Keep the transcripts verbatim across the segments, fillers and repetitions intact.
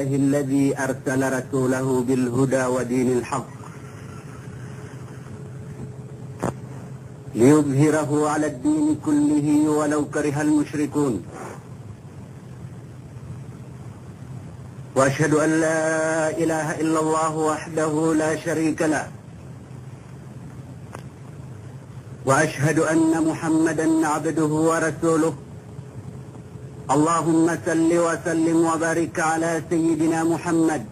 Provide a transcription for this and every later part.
الذي أرسل رسوله بالهدى ودين الحق ليظهره على الدين كله ولو كره المشركون. وأشهد أن لا إله إلا الله وحده لا شريك له، وأشهد أن محمدا عبده ورسوله. اللهم صل وسلم وبارك على سيدنا محمد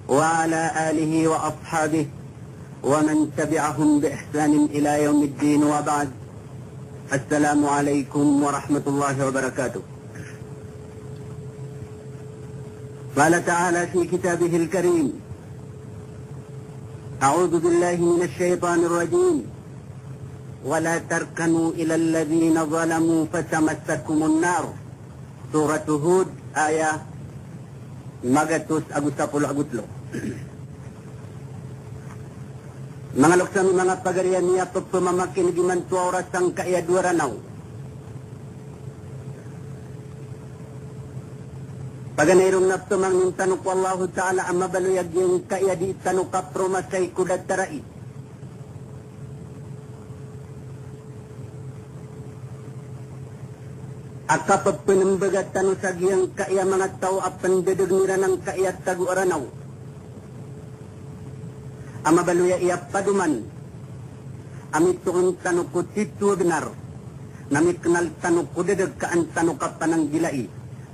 وعلى آله وأصحابه ومن تبعهم بإحسان إلى يوم الدين، وبعد. السلام عليكم ورحمة الله وبركاته. قال تعالى في كتابه الكريم: أعوذ بالله من الشيطان الرجيم. ولا تركنوا إلى الذين ظلموا فتمسكم النار. Surah Hud, aya magatos ago sapolo ago tlo. Manga loks ami, manga pagari ami, a pepemamakineg imanto a oras sangkaya dowa Ranaw. Paganay ron na pemangnin tano ko Allahu Ta'ala a mabaloy a giyangkaya dii tano kapromasay ko datar ai a kapepenembaga tano sa giyangkaya manga taw a pendedegen iran angkaya tago a Ranaw. A mabaloy a iya padoman a mitoon tano ko tito a benar, na mikenal tano ko dedeg ka an tano kapananggilai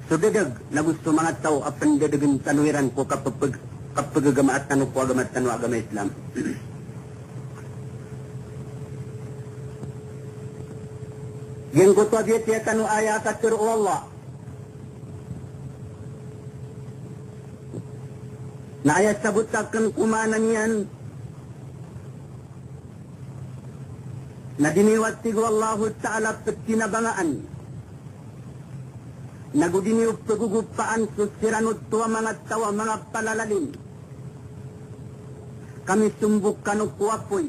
so dedeg nago so manga taw a pendedegen tano iran ko kapepeg-, kapegagamaa tano ko agama tano a agama Islam. Giyangkoto a biyatiya tano a aya a katero o Allah na aya sabot aken ko maana niyan na di niyo, a tig o Allahu Ta'ala, petinabangaan nago di niyo pegogopaan so siran oto a manga taw a manga palalalim. Ka misombok kano ko apoy.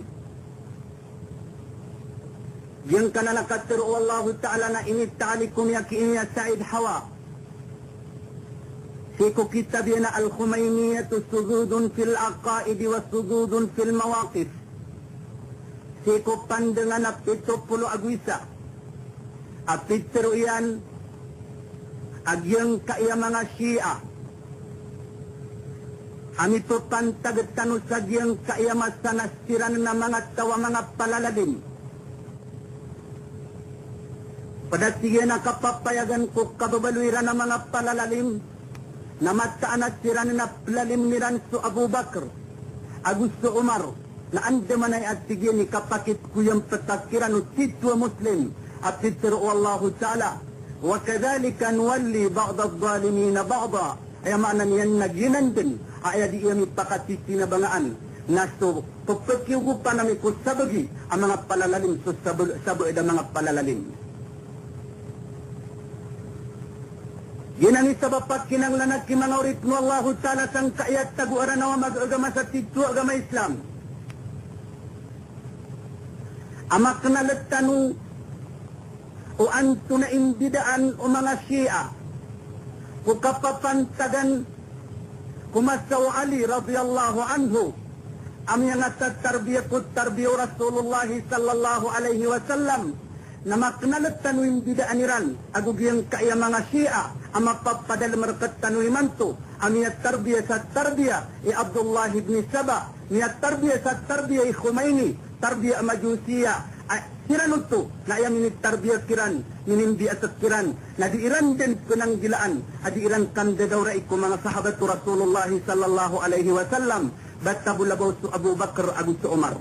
Giyangkanan a katero o Allahu Ta'ala na initali ko miyaki ini a Sayyid Hawa sii ko kitab iyan a Al-Khumayniyatu Sududun fil Aqaid wa Sududun fil Mawaqif, sii ko pandangan a pito polo ago isa, a pitero iyan a giyangkaya manga Shia a mipepantag tano sa giyangkaya masa na siran a manga taw a manga palalalim. Ped a tig iyan a kapapayagan ko kababaloy iran a manga palalalim na mataan a siran a pelalilm iran so Abu Bakr ago so Umar, na andamanaya, a tig iyan, i kapakit ko iyampetak iran o tito a Muslim a pitero o Allahu Ta'ala: "Wa kadhalika nuwalli ba'dadh-dhalimina ba'dha." Aya maana niyan na giyanan den a aya di iya mipakatitinabangaan na so pepekiyogopan ami ko sabagi a manga palalalim so sabe-, sabaad a manga palalalim. Giyanan i sabap a kinanglan aki, manga oripen o Allahu Ta'ala, sangkaya tago a Ranaw a mag-agama sa tito a agama Islam, a makenal tano o antonaa i mbidaan o manga Shia ko kapapantagan ko masa o Ali radhiyallahu anhu a miyangatatarbiya ko tarbiya o Rasulullah sallallahu alaihi wasallam. Na makenal tano i mbidaan iran ago giyangkaya manga Shia a mapapadalem rektano imanto a miyatarbiya sa tarbiya i Abdullah ibn Saba, miyatarbiya sa tarbiya i Khomeini, tarbiya a Majusiya, a siran oto na aya minitarbiya kiran, minimbiasek kiran, na di iran den penanggilaan a di iran kandadawrai ko manga sahabat o Rasulullah sallallahu alaihi wasallam, ba tabo labaw so Abu Bakr ago so Umar.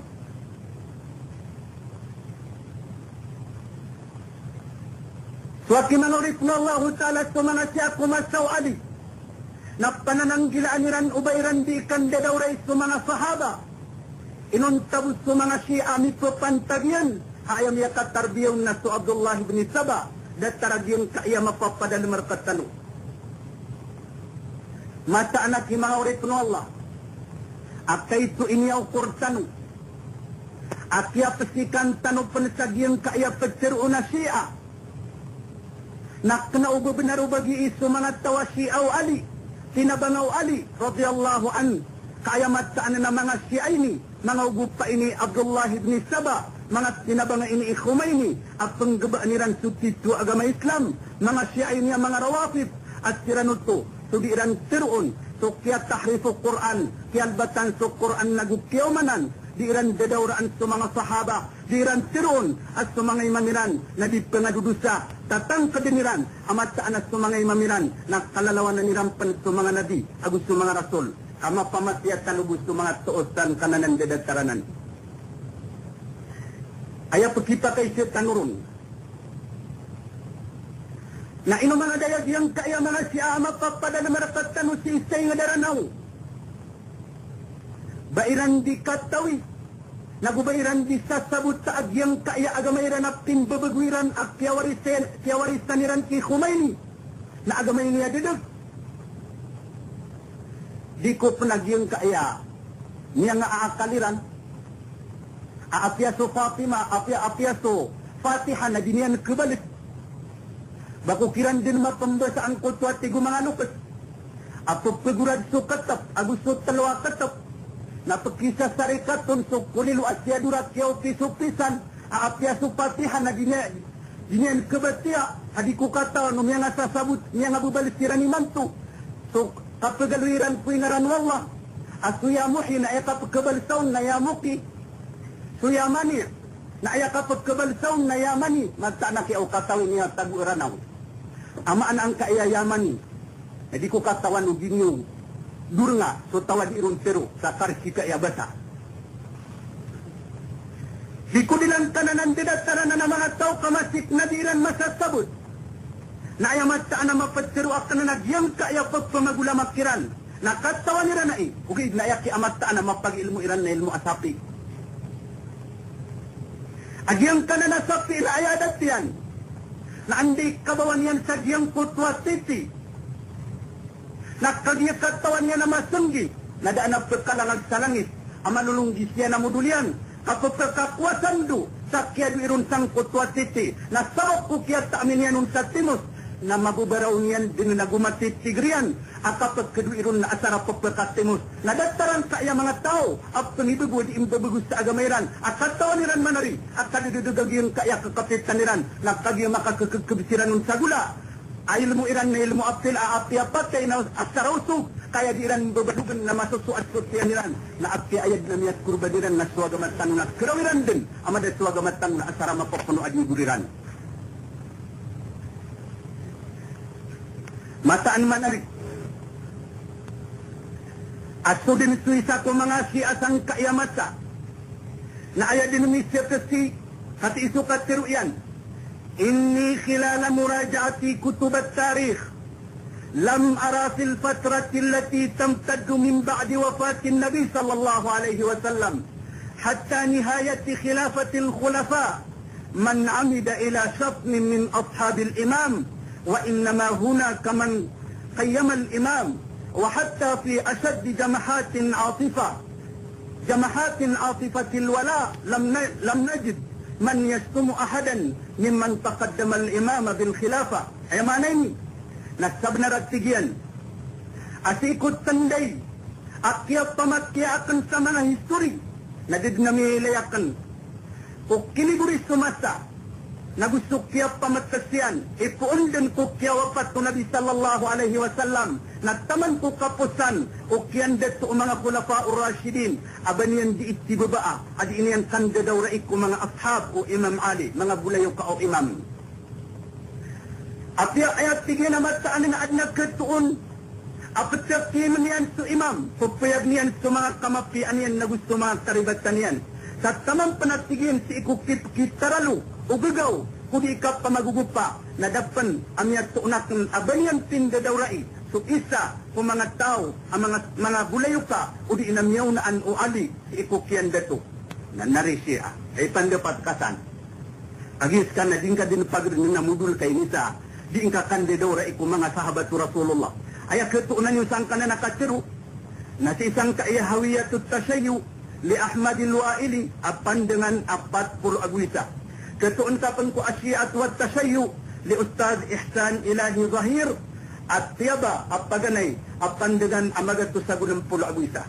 So aki, manga oripen o Allahu Ta'ala, so manga Shia ko masa o Ali na panananggilaan iran o ba iran di kandadawrai so manga sahaba. Inonta bo so manga Shia a mipepantag iyan a aya miyakatarbiya on na so Abdullah ibn Saba, datar a giyangkaya mapapadalem rektano. Mataan aki, manga oripen o Allah, a kaito i niyaokor tano a kiyapesikan tano pen sa giyangkaya petero on a Shia na kena o bebenar o ba gii so manga taw a Shia o Ali tinabanga o Ali radhiyallahu anhu, ka aya mataan a manga Shia ini, manga ogopa ini Abdullah ibn Saba, manga tinabanga ini i Khomeini, a pnggbaan iran so titho a agama Islam, manga Shia ini a manga Rawafid, a siran oto so di iran teroon so kiyatahrif o Qur'an, kiyalbatan so Qur'an nago kiyaomanan, di iran dadawraan so manga sahaba, di iran teroon a so manga imam iran na di pngadodosa, tatangkdn iran a mataan a so manga imam iran na kalalawanan iran pn so manga nabi ago so manga rasul, ka mapamatiya tano bo so manga toos sangkanan a da datar anan. Aya pkipakaiza tano ron na ino manga daya giyangkaya manga Shia a mapapadalm rktano sii sa ingd a Ranaw. Ba iran di katawi, nago ba iran di sasabota a giyangkaya agama iran a pimbabago iran a kiyawarisan, kiyawarisan iran ki Khomeini, na agama ini a didg. Di ko pn a giyangkaya miyanga a akal iran a apiya so Fatima, apiya, apiya so Fatiha na di niyan kbalt. Ba ko kiran dn mapmbasa angkoto a tig o manga loks a ppgorad so ktp ago so tlo a ktp na pkisasarikatn so kolilo a siyador a kiyaopisopisan a apiya so Fatiha na di niyan, di niyan kbatiya, a di ko katawan o miyanga sasabot, miyanga bbals iran imanto. So kapgaloy iran ko inaran o Allah a so Ya Muhyi na aya kapkbalsa on na Ya Muqi. So Ya Mani na aya kapkbalsa on na Ya Mani, mataan a kiyaokatawi niyan tago Ranaw. A maana angkaya Ya Mani na di ko katawan o giniyo dornga so taw a di ron tero sa karsika iya basa. Di ko di lantanan a da datar anan a manga taw ka masik na di iran masasabot. Na aya mataan a maptero akn na giyangkaya pphamagolama kiran na katawan iran ai, ogaid na aya kiya mataan a mapagiilmo iran na ilmo a sapi. A giyangkanan a sapi na aya adat iyan na anda i kabawan iyan sa giyangkoto a titi na kagiya katawan iyan a masnggi na da a pkalangag sa langit a malolonggi siyan a modol iyan, ka ppkakowa sando sa kiyadoi ron sangkoto a titi na sabap ko kiyataam iyan on sa timos na mababaraw niyan dn ago matitigr iyan a kapkdoi ron na asar a ppkatimos. Na datar angkaya manga taw a pngibago a di imbabago sa agama iran a katawan iran manari a kadadadg a giyangkaya kakapitan iran na kagiya makakakbs iran on sa gola a ilmo iran na ilmo a pila a apiya patay na asar a osog, ka aya di iran babadogn na masosoat so tiyan iran, na apiya ayad na miyakorban iran na so agama tano na kraw iran dn a mada so agama tano na asar a mapapno a di igor iran. Mataan manari a so dn so isa ko manga Shia sangkaya masa na aya dn misaksi, katii so katero iyan: إني خلال مراجعتي كتب التاريخ لم أرى في الفترة التي تمتد من بعد وفاة النبي صلى الله عليه وسلم حتى نهاية خلافة الخلفاء من عمد إلى شتم من أصحاب الإمام، وإنما هناك من قيم الإمام، وحتى في أشد جمحات عاطفة، جمحات عاطفة الولاء، لم ن-، لم نجد من يشتم أحدا ممن تقدم الإمام بالخلافة. Aya maana ini na sabnar a tig iyan a sii ko tnday a kiyapamakiya akn sa manga history na da dn a miyailay akn ko kinigori so masa nago so kiyapamts iyan, ipoon dn ko kiyawapat o Nabi sallallahu alaihi wasallam, na taman ko kaposan o kiyandato o manga Khulafa ur-Rashidin a ba niyan dii tibabaa a dii niyan kandadaorai ko manga ashab o Imam Ali, manga bolayoka o imam. Apiya aya tig iyan a mataan na adn a khatoon a pthakiim iyan so imam, pphayag iyan so manga kamapiyaan iyan nago so manga karibatan iyan. Sa taman pn a tig iyan sii ko kip-, kitaralo o gagaw ko dii kapamagogopa, na da pn a miyatoon akn a ba niyan pindadaorai so isa ko manga taw a manga, manga bolayoka o dii na miyaonaan o Ali sii ko kiyandato. Na nari Shia, ay pandapat ka san. Kagiya ska na di ngka dn pagr na modol ka inisa, di ngka kandadaorai ko manga sahabat o Rasulullah. Aya khatoon iyo sangkanan a katharo na sii sangkaya Hawiyatut Tashayyu li Ahmad al-Wa'ili a pandangan a pat polo ago isa. Khatoon ka pn ko Ash-Shi'atu wat Tashayyu li Ustadh Ihsan Ilahi Zahir A tiyaba a paganay a pandangan a magatos ago nem polo ago isa.